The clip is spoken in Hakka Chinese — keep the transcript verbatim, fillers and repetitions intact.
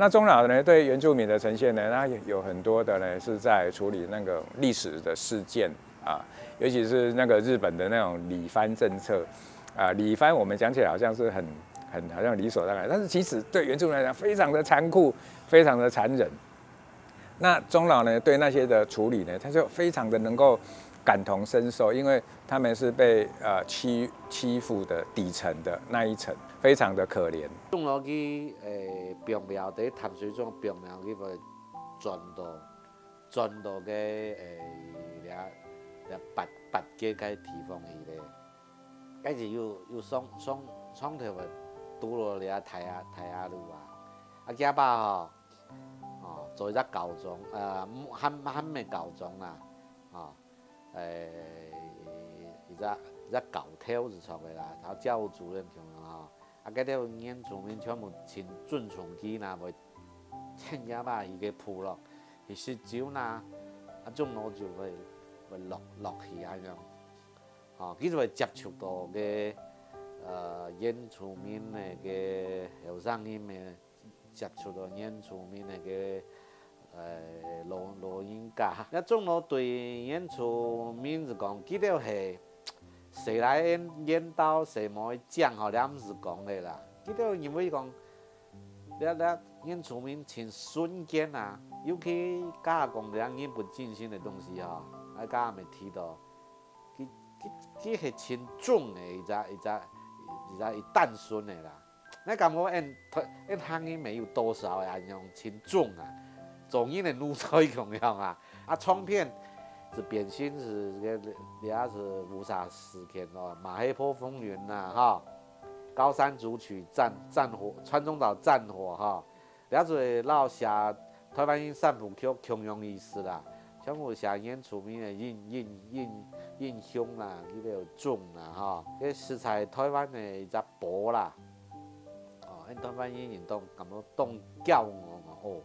那鍾老呢，對原住民的呈現呢，他有很多的呢是在處理那個歷史的事件啊，尤其是那個日本的那種理番政策啊，理番我們講起來好像是很很好像理所當然，但是其實對原住民來講非常的殘酷，非常的殘忍。那鍾老呢，對那些的處理呢，他就非常的能夠感同身受，因為他們是被呃欺欺負的底層的那一層，非常的可憐。鍾老佢誒，放了在淡水中放了，佢會轉到轉到个誒，這這八八个个地方去咧。該時又又上上上頭會堵落這大下大下路啊，啊，佢阿爸吼，哦，做一隻校長，呃，還還毋係校長啦，哦，誒，一隻一隻教頭就著个啦，同教務主任共樣吼。啊，該兜原住民全部盡尊重佢啦，會請佢阿爸去个部落去食酒啦，啊，鍾老就會會落落去恁樣。吼，佢就會接觸到个呃原住民个个後生人个 接觸到原住民个个呃老老人家。該鍾老對原住民就講，佢兜係誰來緣緣投，誰無會講吼，這毋係講个啦。佢兜認為講，這這原住民盡純潔啊，尤其加講這人本精神个東西吼，啊加毋係提到，佢佢佢係盡忠个一隻一隻一隻一單純个啦。 你感覺𠊎𠊎客人無有多少个恁樣盡忠啊，做人个奴才共樣啊。啊，唱片就變成係這這係霧社事件咯，馬黑坡風雲啊，吼，高山組曲戰戰火，川中島戰火吼，這就係摎寫 臺灣人三部曲共樣意思啦，全部寫原住民个英英英英雄啦，佢兜忠啦吼。該時在臺灣个一隻寶啦，哦，𠊎臺灣人人都感覺當驕傲嘛，哦。